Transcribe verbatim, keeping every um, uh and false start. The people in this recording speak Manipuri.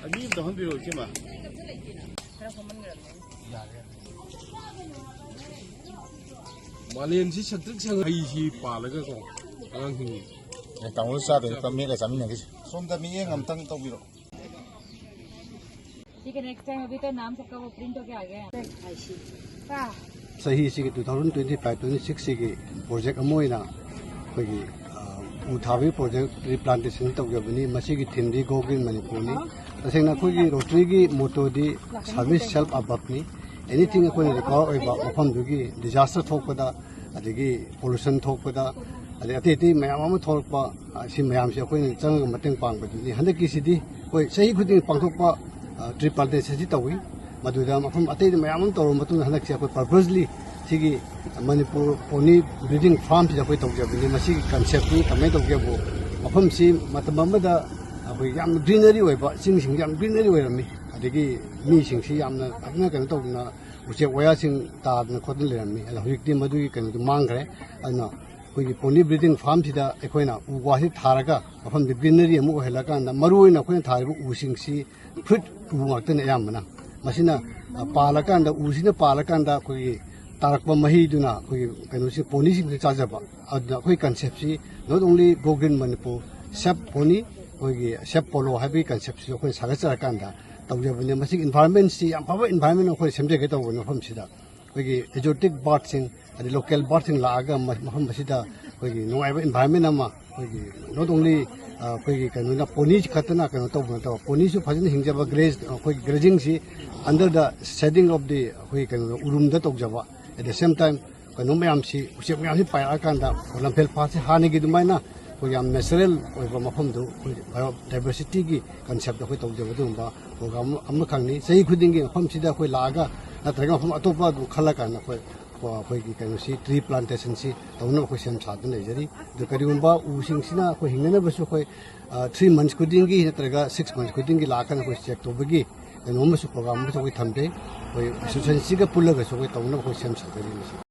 ꯑꯅꯤ ꯑꯝꯇ ꯍꯟꯕꯤꯔꯛꯑꯣ, ꯏꯆꯦꯃ꯫ ꯃꯥꯂꯦꯝꯁꯤ ꯁꯛꯇ꯭ꯔꯤꯛ ꯁꯪ ꯍꯩꯁꯤ ꯄꯥꯜꯂꯒꯀꯣ, ꯑꯉꯥꯡꯁꯤꯡꯒꯤ꯫ ꯑꯦ, ꯇꯥꯃꯣ ꯆꯥꯗꯣꯏꯅꯤ, ꯃꯦꯠꯂ ꯆꯥꯃꯤꯟꯅꯈꯤꯁꯦ꯫ ꯁꯣꯝꯗ ꯃꯤꯠꯌꯦꯡ ꯑꯝꯇꯪ ꯇꯧꯕꯤꯔꯛꯑꯣ꯫ ठीक है, नेक्स्ट टाइम। अभी तो नाम सबका वो प्रिंट होके आ गया है। ꯆꯍꯤ ꯑꯁꯤꯒꯤ two thousand twenty five twenty six ꯁꯤꯒꯤ ꯄ꯭ꯔꯣꯖꯦꯛ ꯑꯃ ꯑꯣꯏꯅ ꯑꯩꯈꯣꯏꯒꯤ, ꯑ, ꯎ ꯊꯥꯕꯒꯤ ꯄ꯭ꯔꯣꯖꯦꯛ, ꯇ꯭ꯔꯤ ꯄ꯭ꯂꯥꯟꯇꯦꯁꯟ ꯇꯧꯖꯕꯅꯤ꯫ ꯃꯁꯤꯒꯤ ꯊꯤꯝꯗꯤ Go Green ꯃꯅꯤꯄꯨꯔꯅꯤ꯫ ꯇꯁꯦꯡꯅ ꯑꯩꯈꯣꯏꯒꯤ ꯔꯣꯇꯔꯤꯒꯤ ꯃꯣꯇꯣꯗꯤ service self above ꯅꯤ꯫ ꯑꯦꯅꯤꯊꯤꯡ ꯑꯩꯈꯣꯏꯅ ꯔꯤꯀ꯭ꯋꯥꯌꯔ ꯑꯣꯏꯕ ꯃꯐꯝꯗꯨꯒꯤ ꯗꯤꯖꯥꯁꯇꯔ ꯊꯣꯛꯄꯗ, ꯑꯗꯒꯤ ꯄꯣꯂꯨꯁꯟ ꯊꯣꯛꯄꯗ, ꯑꯗꯩ ꯑꯇꯩ ꯑꯇꯩ ꯃꯌꯥꯝ ꯑꯃ ꯊꯣꯛꯂꯛꯄ, ꯑ, ꯁꯤ ꯃꯌꯥꯝꯁꯦ ꯑꯩꯈꯣꯏꯅ ꯆꯪꯉꯒ ꯃꯇꯦꯡ ꯄꯥꯡꯕꯗꯨꯅꯤ꯫ ꯍꯟꯗꯛꯀꯤꯁꯤꯗꯤ ꯑꯩꯈꯣꯏ ꯆꯍꯤ ꯈꯨꯗꯤꯡꯒꯤ ꯄꯥꯡꯊꯣꯛꯄ, ꯑ, ꯇ꯭ꯔꯤ ꯄ꯭ꯂꯥꯟꯇꯦꯁꯟꯁꯤ ꯇꯧꯏ꯫ ꯃꯗꯨꯗ ꯃꯐꯝ ꯑꯇꯩꯗ ꯃꯌꯥꯝ ꯑꯃ ꯇꯧꯔꯕ ꯃꯇꯨꯡꯗ ꯍꯟꯗꯛꯁꯦ ꯑꯩꯈꯣꯏ purposely ꯁꯤꯒꯤ ꯃꯅꯤꯄꯨꯔ ꯄꯣꯅꯤ ꯕ꯭ꯔꯤꯗꯤꯡ ꯐꯥꯔꯝꯁꯤꯗ ꯑꯩꯈꯣꯏ ꯇꯧꯖꯕꯅꯤ꯫ ꯃꯁꯤꯒꯤ ꯀꯟꯁꯦꯞꯇꯤ ꯀꯃꯥꯏꯅ ꯇꯧꯒꯦꯕꯨ, ꯃꯐꯝꯁꯤ ꯃꯇꯝ ꯑꯃꯗ ꯑꯩꯈꯣꯏ ꯌꯥꯝꯅ ꯒ꯭ꯔꯤꯅꯔꯤ ꯑꯣꯏꯕ, ꯆꯤꯡꯁꯤꯡ ꯌꯥꯝ ꯒ꯭ꯔꯤꯅꯔꯤ ꯑꯣꯏꯔꯝꯃꯤ, ꯑꯗꯒꯤ ꯃꯤꯁꯤꯡꯁꯤ ꯌꯥꯝꯅ ꯐꯖꯅ ꯀꯩꯅꯣ ꯇꯧꯗꯅ ꯎꯆꯦꯛ ꯋꯥꯌꯥꯁꯤꯡ ꯇꯥꯗꯅ ꯈꯣꯠꯇꯅ ꯂꯩꯔꯝꯃꯤ꯫ ꯑꯗꯣ ꯍꯧꯖꯤꯛꯇꯤ ꯃꯗꯨꯒꯤ ꯀꯩꯅꯣꯗꯣ ꯃꯥꯡꯈ꯭ꯔꯦ꯫ ꯑꯗꯨꯅ ꯑꯩꯈꯣꯏꯒꯤ ꯄꯣꯅꯤ ꯕ꯭ꯔꯤꯗꯤꯡ ꯐꯥꯔꯝꯁꯤꯗ ꯑꯩꯈꯣꯏꯅ ꯎ ꯋꯥꯁꯤ ꯊꯥꯔꯒ ꯃꯐꯝꯗꯨ ꯒ꯭ꯔꯤꯅꯔꯤ ꯑꯃ ꯑꯣꯏꯍꯜꯂꯀꯥꯟꯗ, ꯃꯔꯨꯑꯣꯏꯅ ꯑꯩꯈꯣꯏꯅ ꯊꯥꯔꯤꯕ ꯎꯁꯤꯡꯁꯤ ꯐ꯭ꯔꯨꯏꯠ ꯎ ꯉꯥꯛꯇꯅꯤ ꯑꯌꯥꯝꯕꯅ꯫ ꯃꯁꯤꯅ, ꯑ, ꯄꯥꯜꯂꯀꯥꯟꯗ, ꯎꯁꯤꯅ ꯄꯥꯜꯂꯀꯥꯟꯗ ꯑꯩꯈꯣꯏꯒꯤ ꯇꯥꯔꯛꯄ ꯃꯍꯤꯗꯨꯅ ꯑꯩꯈꯣꯏꯒꯤ ꯀꯩꯅꯣꯁꯤ, ꯄꯣꯅꯤꯁꯤꯡꯁꯤ ꯆꯥꯖꯕ꯫ ꯑꯗꯨꯅ ꯑꯩꯈꯣꯏ ꯀꯟꯁꯦꯞꯁꯤ not only Go Green Manipur, Save Pony, ꯑꯩꯈꯣꯏꯒꯤ Save Polo ꯍꯥꯏꯕꯒꯤ ꯀꯟꯁꯦꯞꯁꯤꯁꯨ ꯑꯩꯈꯣꯏꯅ ꯁꯥꯒꯠꯆꯔꯀꯥꯟꯗ ꯇꯧꯖꯕꯅꯤ꯫ ꯃꯁꯤꯒꯤ ꯏꯟꯚꯥꯏꯔꯣꯟꯃꯦꯟꯁꯤ ꯌꯥꯝ ꯐꯕ ꯏꯟꯚꯥꯏꯔꯣꯟꯃꯦꯟ ꯑꯩꯈꯣꯏ ꯁꯦꯝꯖꯒꯦ ꯇꯧꯕꯅꯤ ꯃꯐꯝꯁꯤꯗ꯫ ꯑꯩꯈꯣꯏꯒꯤ ꯑꯦꯛꯖꯣꯇꯤꯛ ꯕꯥꯔꯗꯁꯤꯡ, ꯑꯗꯩ ꯂꯣꯀꯦꯜ ꯕꯥꯔꯗꯁꯤꯡ ꯂꯥꯛꯑꯒ ꯃ-, ꯃꯐꯝ ꯑꯁꯤꯗ ꯑꯩꯈꯣꯏꯒꯤ ꯅꯨꯡꯉꯥꯏꯕ ꯏꯟꯚꯥꯏꯔꯣꯟꯃꯦꯟ ꯑꯃ, ꯑꯩꯈꯣꯏꯒꯤ not only, ꯑ, ꯑꯩꯈꯣꯏꯒꯤ ꯀꯩꯅꯣꯅ ꯄꯣꯅꯤꯁꯤ ꯈꯛꯇꯅ ꯀꯩꯅꯣ ꯇꯧꯕ ꯅꯠꯇꯕ, ꯄꯣꯅꯤꯁꯨ ꯐꯖꯅ ꯍꯤꯡꯖꯕ, ꯒ꯭ꯔꯦꯖ-, ꯑꯩꯈꯣꯏꯒꯤ ꯒ꯭ꯔꯦꯖꯤꯡꯁꯤ under the shading of the ꯑꯩꯈꯣꯏꯒꯤ ꯀꯩꯅꯣꯗ ꯎꯔꯨꯝꯗ ꯇꯧꯖꯕ, at the same time ꯀꯩꯅꯣ ꯃꯌꯥꯝꯁꯤ, ꯎꯆꯦꯛ ꯃꯌꯥꯝꯁꯤ ꯄꯥꯏꯔꯛꯑꯀꯥꯟꯗ ꯂꯝꯐꯦꯜ ꯄꯥꯠꯁꯤ ꯍꯥꯟꯅꯒꯤ ꯑꯗꯨꯃꯥꯏꯅ ꯑꯩꯈꯣꯏ ꯌꯥꯝ ꯅꯦꯆꯔꯦꯜ ꯑꯣꯏꯕ ꯃꯐꯝꯗꯨ ꯑꯩꯈꯣꯏ ꯕꯥꯏꯑꯣ ꯗꯥꯏꯕꯔꯁꯤꯇꯤꯒꯤ ꯀꯟꯁꯦꯞꯇ ꯑꯩꯈꯣꯏ ꯇꯧꯖꯕ ꯑꯗꯨꯒꯨꯝꯕ ꯄ꯭ꯔꯣꯒ꯭ꯔꯥꯝ ꯑꯃꯈꯛꯅꯤ꯫ ꯆꯍꯤ ꯈꯨꯗꯤꯡꯒꯤ ꯃꯐꯝꯁꯤꯗ ꯑꯩꯈꯣꯏ ꯂꯥꯛꯑꯒ ꯅꯠꯇ꯭ꯔꯒ ꯃꯐꯝ ꯑꯇꯣꯞꯄ ꯑꯗꯨꯝ ꯈꯜꯂꯀꯥꯟꯗ ꯑꯩꯈꯣꯏ ꯑꯩꯈꯣꯏꯒꯤ ꯀꯩꯅꯣꯁꯤ, ꯇ꯭ꯔꯤ ꯄ꯭ꯂꯥꯟꯇꯦꯁꯟꯁꯤ ꯇꯧꯅꯕ ꯑꯩꯈꯣꯏ ꯁꯦꯝ ꯁꯥꯗꯨꯅ ꯂꯩꯖꯔꯤ꯫ ꯑꯗꯨ ꯀꯔꯤꯒꯨꯝꯕ ꯎꯁꯤꯡꯁꯤꯅ ꯑꯩꯈꯣꯏ ꯍꯤꯡꯅꯅꯕꯁꯨ ꯑꯩꯈꯣꯏ ꯊ꯭ꯔꯤ ꯃꯟꯁ ꯈꯨꯗꯤꯡꯒꯤ ꯅꯠꯇ꯭ꯔꯒ ꯁꯤꯛꯁ ꯃꯟꯁ ꯈꯨꯗꯤꯡꯒꯤ ꯂꯥꯛꯀꯥꯟꯗ ꯑꯩꯈꯣꯏ ꯆꯦꯛ ꯇꯧꯕꯒꯤ ꯀꯩꯅꯣ ꯑꯃꯁꯨ, ꯄ꯭ꯔꯣꯒ꯭ꯔꯥꯝ ꯑꯃꯁꯨ ꯑꯩꯈꯣꯏ ꯊꯝꯖꯩ꯫ ꯑꯩꯈꯣꯏ ꯑꯦꯁꯣꯁꯤꯌꯦꯁꯟꯁꯤꯒ ꯄꯨꯜꯂꯒꯁꯨ ꯑꯩꯈꯣꯏ ꯇꯧꯅꯕ ꯑꯩꯈꯣꯏ ꯁꯦꯝ ꯁꯥꯖꯔꯤ ꯃꯁꯤ꯫